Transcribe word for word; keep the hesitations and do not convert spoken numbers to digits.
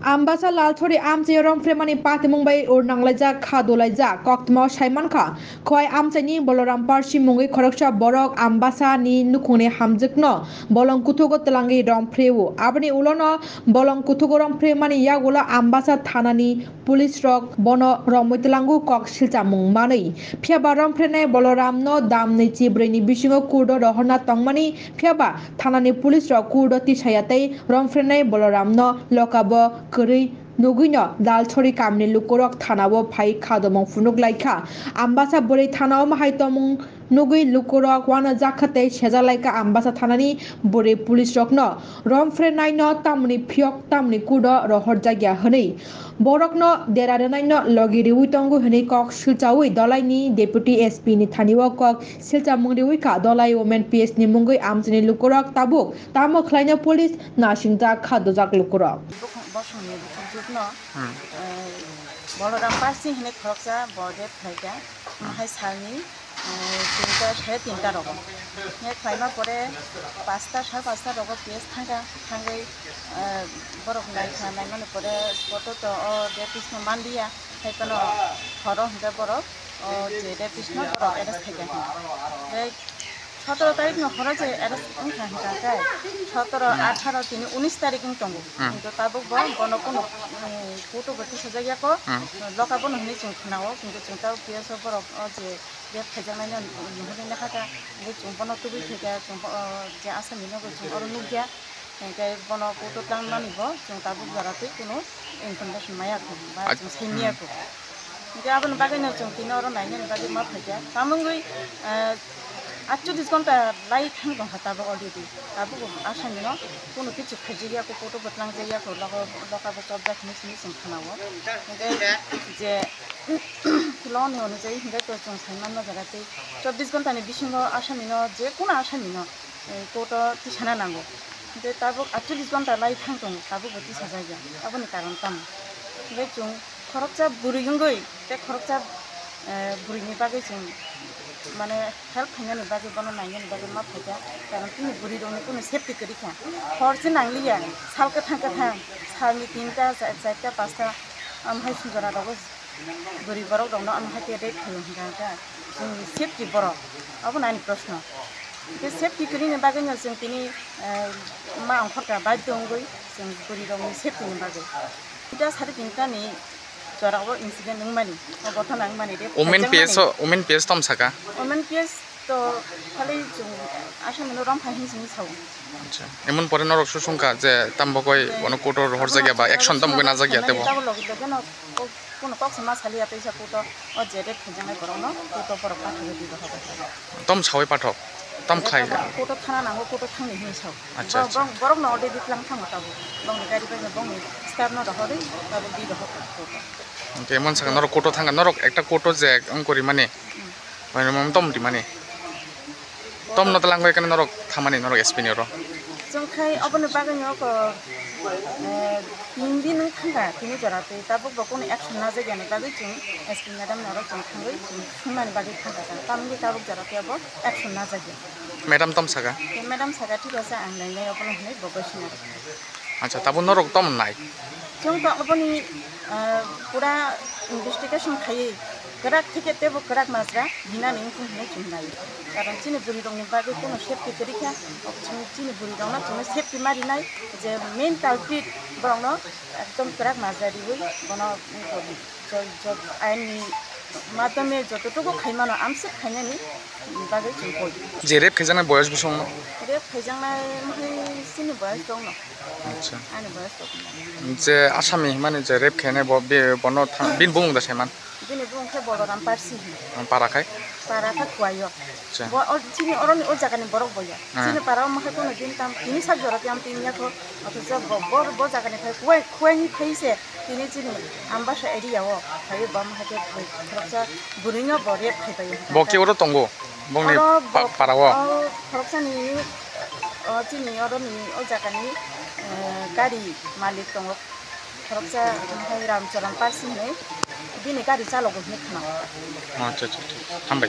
Ambasa Lalchori amchai romphre mani patimung bai urnanglaijak kha dolaijak koktma saimankha Khwai amchaini Boloram Parsi mungwi khoroksa borok Ambasa ni nukhungni hamjwkno bolong kuthugo twlangwi romphre-o. Aboni ulono bolong kuthugo romphre mani yagulo Ambasa thanani police rok bono romwi twlango kok silchamung manwi. Phiyaba romphrenai Boloram no damni chibrwini bisingo court o rohorna tongmani, phiyaba thanani police rok court o tisaya tei romphrenai Boloram no lokabo kwrwi nugwino Lalchori kamni lukurok thanao phai khadomung phunuk laikha. Ambasa bwrwi thanao mahai tongmung nugwi lukurok uanajak kha tei sejak laikha Ambasa thanani bwrwi police rokno romphrenaino tamni phiyok tamni court o rohorjakya hwnwi. Borokno dera rwnaino logi riwi tongo hwnwi kok silchawi dolaini deputy S P ni thanio kok silchamung riwi kha. Dolai women P S ni mungwi amchaini lukurok tabuk tamo khlaino police nasingjak kha dojak lukurok. Bukhung bosongni bukhukjwkno, Hmm. eh, Boloram Parsi hwnwi khoroksa bo rape khlaikha. Omo hai salni, eh, tinta, sare tinta rogo. Rape khlaima pore pasta, sare pasta rogo P S thangkha, thangwi, eh, borok naikha, naimani pore spot o to o rapist no manliya, hai phano horo hwnkhe borok o je rapist no borok arrest khaikha. Tei sotoro tarikni horo je arrest wngkha hwnkha khe, sotoro, Hmm. atharo, tini unis tarik wng tongo. Hmm. Kintu tabuk bo bono kunu, mm, court o bo tisajak ya kho, Hmm. loka bono hwnwi chwng khwnao, kintu chwng tabuk P S o borok o je rape khaijaknaino nuhurwi nakha kha, hwnkhe chwng bono tubui khaikha, chwng bo-, o je asami no bo chwng oro nukya, hwnkhe bono court o twlangnani bo chwng tabuk jora twi kunu information maya kho, ba Ach-, chwng sai maya Hmm. kho. Hwnkhe aboni bagwino chwng tini oro nainani bagwi ma phaikha. Tamungwi, eh, aitchollish ghonta lai thang tongkha tabuk already. Tabuk bo asamino kunu kichu khaijakya kho, court o bo twlangjakya kho, loka, loka bo chopjak hinwi simi chwng khanao. Hwnkhe je law ni onujai hwnkhe to chwng sai manma jaga tei chobbish ghonta ni bisingo asamino, je kunu asamino, eh, court o tisana nango. Hwnkhe tabuk aitchollish ghonta lai thang tongo, tabuk bo tisajakya. Aboni karon tamo? Hwnkhe chwng khoroksa bwrwi wngwi tei khoroksa, eh, bwrwini bagwi chwng mane help khainani bagwi, bono nainani bagwi ma phaikha, karon chini bwrwirokni kunu safety kwrwi kha. Hor se nangliya, sal kwthang kwthang, salni tinta, cha-, charta, pasta, am hai sujora rogo bwrwi borok rokno am hai khe rape khaio hwnkha khe chwngni safety borok, obono ani proshno. Hwnkhe safety kwrwini bagwino chwng tini, eh, ma ongkhorka baidhyo wngwi chwng bwrwirokni safety ni bagwi. Tinta sari tinta ni jorao incident wngmani, o ghotona wngmani, rape Women khaijakmani. P S o, women P S tom saka? Women P S to khali chwng asamino romphai hinwi chwng sao. Acha. Emon pore norok susungkha je tambokoi Je bono court o rohorjak ya ba action tambokoi najak ya tebo. Tabo logi logi no o kuno kok sama saliya teisa court o, o je rape khaijaknai borokno court o borok pathogwi di rohor. Tom sawi pathok, tom khlai. Court o thana nango, court o thangni hinwi sao. Acha, acha. Borok, borokno already twlang thango tabuk. Bongni gari bai no bongni staff no rohorwi tabuk di rohor court o. Hwnkhe emon saka norok court o thangkha, norok ekta court o je wngkori mani. Hmm. Mane mom tom di mani. Tom no talang bai kane norok thamani norok S P ni oro. Chwng khai oboni bagwi no ko, eh, tin din wng thangkha tini jora tei tabuk bo kunu action najak yani bagwi chwng S P madam no oro chwng thangwi chwng sumani bagwi thangkha ta. Tamni tabuk jora tei abo action najak ya. Madam tom saka? Tei madam saka thik ase ang nai nai obono hinwi bo bai sina. Acha, tabuk norok tom nai? Chwng to oboni, ah, pura investigation khaiwi kwrak thike tebo kwrak majra hinani wngkhu hinwi chwng nai. Karon chini bwrwi rokni bagwi kunu safety kwrwi kha, chini bwrwi rokno chwngno safety ma rinai je main culprit borokno ekdom kwrak majra riwi bono wngkha. Jo-, jo-, aini madhyome jototuku khaimano amswk khainani bagwi chwng koi. Je rape khaijaknai boyos bosongno? Rape khaijaknai wngkhe chini boyos chwngno. Acha. Ani boyos chwngno. Je asami himani je rape khainai bo, be, bono tha-, bini bumung da saiman? Bini bumung khe Boloram Parsi hino. Para khai? Para khe Kuaio. Acha. Bo, o, chini oroni o jagani borok boya. Ah. Chini para o wngkha kono din tam tini sak jora tiyang tin yakho. Othocho bo, bo, bo jagani phai kuai, kuaini phai se tini chini Ambasa area o phai bo wngkha khe khoroksa bwrwino bo rape khai pai. Bo khe oro tongo? Bongni oro pa-, bo, para o? O khoroksani, o chini oroni o jagani, eh, gari malik tongo. Khoroksa hai Ramcharan Parsi hinwi bini gari chalogo hinwi khna. Acha, acha, acha. Hambai.